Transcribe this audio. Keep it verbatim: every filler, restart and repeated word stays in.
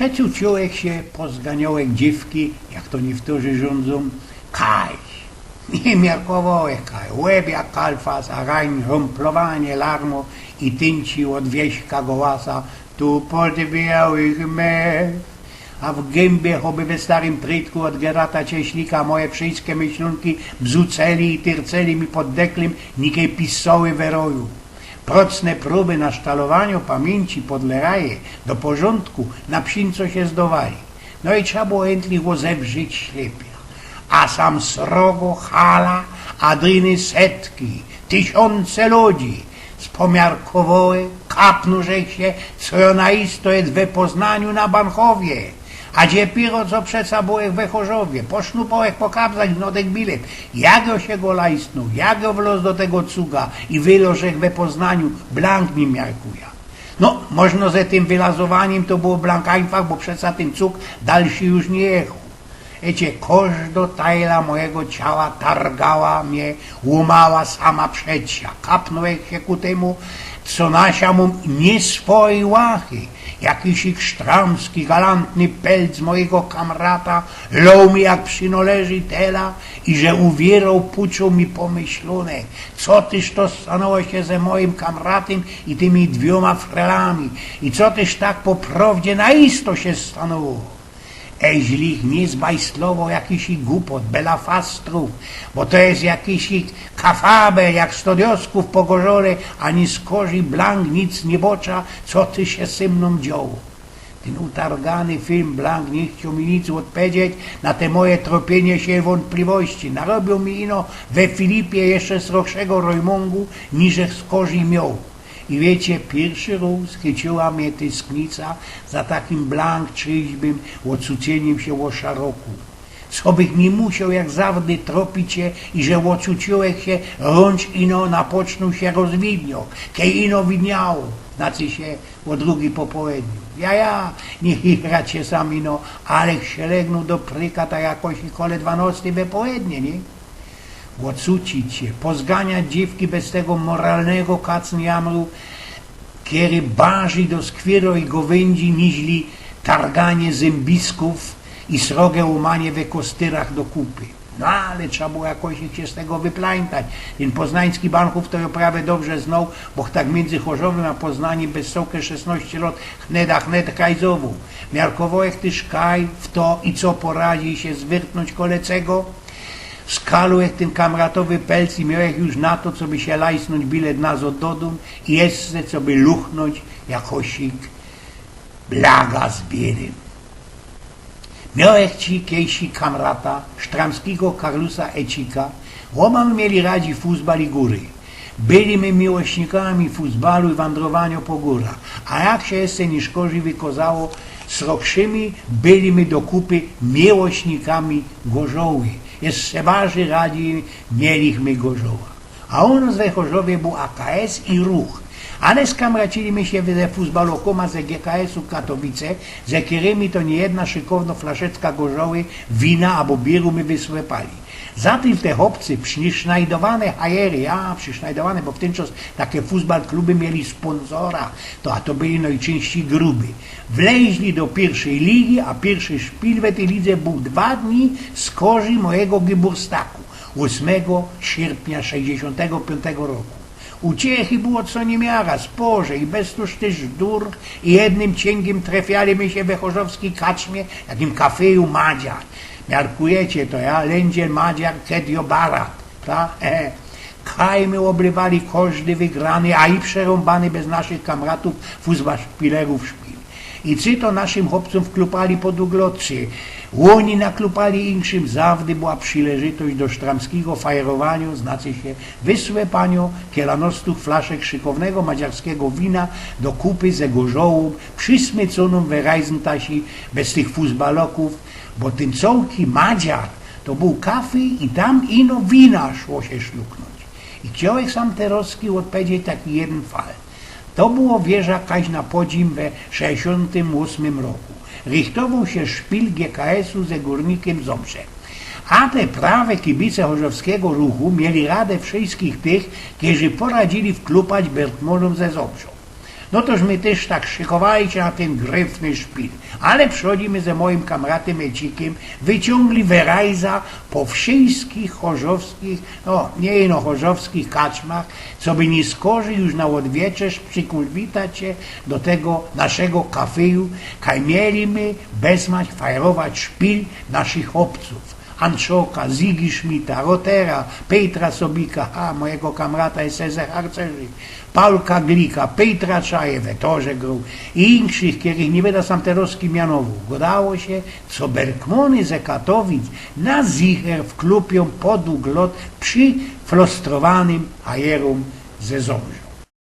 Przeczuł czułech sie, pozganiołech dziewki, jak to niyktorzy rządzōm, kaj. Niy miarkowołech kaj, łeb jak kalfas, a gań rōmplowanie larmo i tynci ôd wieśka gołasa: „Tu podbijałych me”. A w gymie, choby we starym prytku ôd Gerata Cieślika, moje wszyjske myślōnki bzuceli i tyrceli mi pod deklym, nikej pisoły we roju. Procne prōby nasztalowaniŏ pamiyńci podleraje do porzōndku na psiyńco sie zdowali. No i trzeba było endlich ôzewrzeć ślepia. A sam srogo, hala, a dryny setki, tysiōnce ludzi spomiarkowoły, kapnōł żech sie, co jŏ na isto jest we Poznaniu na Bankowie. A dziepiero co przeca byłech we Chorzowie, posznupołech po kabzach i nodech bilet. Jak jŏ sie go lajstnōł, jak jŏ wlŏz do tego cuga i wylŏz żech we Poznaniu, blank niy miarkuja. No, możno ze tym wylazowanim to było blank ajnfach, bo przeca tyn cug dalszy już niy jechoł. Wiycie, kożdo tajla mojigo ciała targała mie, łōmała sama przed sia. Kapnōłech sie ku tymu, co na sia mōm niy swojij łachy. Jakiś ich sztramski, galantny pelc mojigo kamrata loł mi jak przinŏleży tela i że uwiyroł, puczōł mi pomyślōnek, co tyż to stanōło sie ze mojim kamratym i tymi dwiōma frelami i co tyż tak po prŏwdzie na isto sie stanōło. Eźli ich niy zbajstlowoł jakiś ich gupot, belafastrōw, bo to jest jakiś ich kafabe, jak sto diŏskōw pogorzole, ani skorzij blank nic niy bocza, co tyż sie ze mnōm dzioło. Tyn utargany film blank niy chcioł mi nic ôdpowiedzieć na te moje tropiynie sie i wōnpliwości. Narobiōł mi ino we Filipie jeszcze srokszego rojmōngu, niżech skorzij mioł. I wiycie, piyrszy rōz chyciła mie tysknica za takim blank trzeźbym ôcucynim sie ô szaroku. Co bych niy musioł jak zawdy tropić sie i że ôcuciłech sie, rōncz ino napocznōł sie rozwidniŏ, kej ino widniało, znaczy sie ô drugij po połedniu. Ja, ja, niy chichrać sie sam ino, ale żech sie legnōł do pryka tak jakoś kole dwanŏstyj we połednie, niy? Ôcucić sie, pozganiać dziewki bez tego moralnego kacynjamru, kery barzij do skwiro i gowyndzi niźli targanie zymbiskōw i srogie łōmanie we kostyrach do kupy. No ale trzeba było jakoś sie z tego wyplańtać. Tyn poznański Bankōw to jŏ prawie dobrze znoł, bo tak miyndzy Chorzowiym a Poznanim bez cołke szesnŏście lŏt chneda chnet kajzowoł. Miarkowołech tyż kaj w to i co poradzi sie zwyrtnōńć kole cego. Skalołech tyn kamratowy pelc i miołech już na to, coby sie lajsnōńć bilet nazŏd do dōm i jeszcze coby luchnōńć jakosik blaga z bielym. Miołech ci kejsi kamrata, sztramskigo Karlusa Ecika, ôbaj my mieli radzi fusbal i gōry. Byli my miłośnikami fusbalu i wandrowaniŏ po gōrach, a jak sie jeszcze niyszkorzij wykozało, srokszymi byli my do kupy miłośnikami Gorzoły. Jeszcze bardzij radzi mielich my Gorzoła. A u nŏs we Chorzowie bōł A K S i Ruch. Ale skamracili my sie ze fusbalokōma ze G K S-u Katowice, ze kerymi to niyjednŏ szykowno flaszeczka Gorzoły, wina abo bieru my wysłepali. Zatym te chopcy, przysznajdowane hajery, ja, przysznajdowane, bo w tyn czas take fusbal kluby mieli spōnzora, to, a to byli nojczyńścij gruby. Wleźli do piyrszij ligi, a piyrszy szpil we tyj lidze bōł dwa dni skorzij mojigo geburstaku, ôsmego sierpnia szejśćdziesiōntego piōntego roku. Uciechy było co niymiara, spoże i bez tōż tyż durch i jednym ciyngiym trefiali my sie we chorzowskij kaczmie, jakim kafeju Madziar. Miarkujecie to, ja, lyndzie Madziar, kej jŏ barat, pra? Kaj my ôblywali kożdy wygrany, a i przerōmbany bez naszych kamratōw fusbal szpilerōw szpil. I cy to naszym chopcōm wklupali pod uglocie, ôni naklupali inkszym, zawdy była przileżytość do sztramskigo fajerowaniŏ, znaczy sie wysłepaniŏ kielanŏstōw flaszek szykownego madziarskigo wina do kupy ze Gorzołōm, przysmycōnōm we rajzentasi bez tych fusbalokōw, bo tyn cołki Madziar to bōł kafej i tam ino wina szło sie szluknōńć. I chciołech sam terŏzki ôdpowiedzieć taki jedyn fal. To było wierzach kaś na podzim we szejśćdziesiōntym ôsmym roku. Rychtowoł sie szpil G K S-u ze Gōrnikym Zŏbrze. A te prawe kibice chorzowskigo Ruchu mieli radã wszyjskich tych, kerzy poradzili wklupać Bertmolōm ze Zŏbrzŏ. No toż my tyż tak szykowali sie na tyn gryfny szpil. Ale przichodzimy ze mojim kamratym Ecikiym, wyciōngli wyrajza po wszyjskich chorzowskich, no niy ino chorzowskich kaczmach, coby niyskorzij już na ôdwieczerz przikōnwitać sie do tego naszego kafyju, kaj mieli my bez mać fajrować szpil naszych chopcōw. Anczoka, Zigi Szmita, Rotera, Pejtra Sobika, a mojego kamrata S S harcerzi, Paulka Glika, Pejtra Czaje, we Torze grōł i inkszych, kerych niy byda sam terozki mianowoł. Godało sie, co Bergmōny ze Katowic na zicher wklupiōm poduglot przy flostrowanym hajerōm ze Zōmrza.